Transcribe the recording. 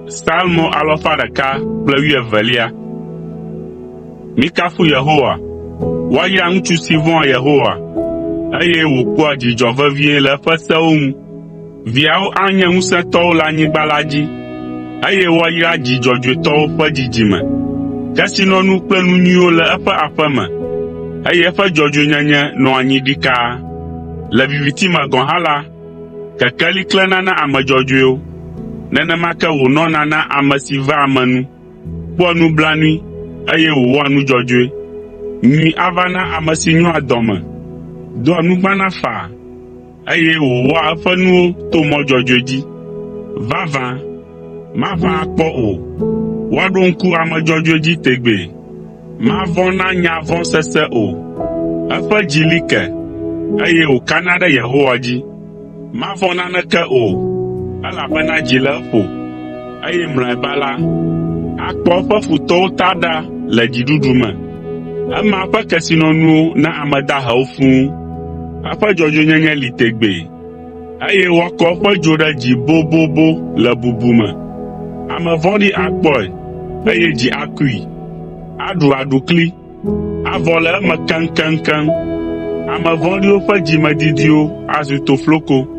Psalmo alafa ɖeka kple wuievelia. Mikafu Yehowa. Woayra ŋutsu si vɔ̃a Yehowa, eye wòkpɔa dzidzɔ vevie le eƒe sewo ŋu. Viawo anye ŋusẽtɔwo le anyigba la dzi, eye woayra dzi dzɔdzɔetɔwo ƒe dzidzime. Kesinɔnu kple nu nyuiwo le eƒe aƒe me, eye eƒe dzɔdzɔenyenye nɔa anyi ɖikaa. Le viviti me gɔ̃ hã la, kekeli klẽna na ame dzɔdzɔewo. Nenema ke wònɔna na ame si vea ame nu, kpɔa nublanui, eye wòwɔa nu dzɔdzɔe. Nyui ava na ame si nyoa dɔ me, doa nugbana faa, eye wòwɔa eƒe nuwo to mɔ dzɔdzɔe dzi. Vavã, maʋã akpɔ o. Woaɖo ŋku ame dzɔdzɔe dzi tegbee. Mavɔ̃ na nya vɔ̃ sese o. Eƒe dzi li ke, eye wòkana ɖe Yehowa dzi. Mavɔ̃ naneke o, elabena dzi le eƒo, eye mlɔeba la, akpɔ eƒe futɔwo ta ɖa le dziɖuɖu me. Ema eƒe kesinɔnuwo na ame dahewo fũu. Eƒe dzɔdzɔenyenye li tegbee, eye woakɔ eƒe dzo ɖe dzi bobobo le bubu me. Ame vɔ̃ɖi akpɔe, eye dzi akui, aɖu aɖukli, avɔ le eme keŋkeŋkeŋ. Ame vɔ̃ɖiwo ƒe dzimedidiwo azu tofloko.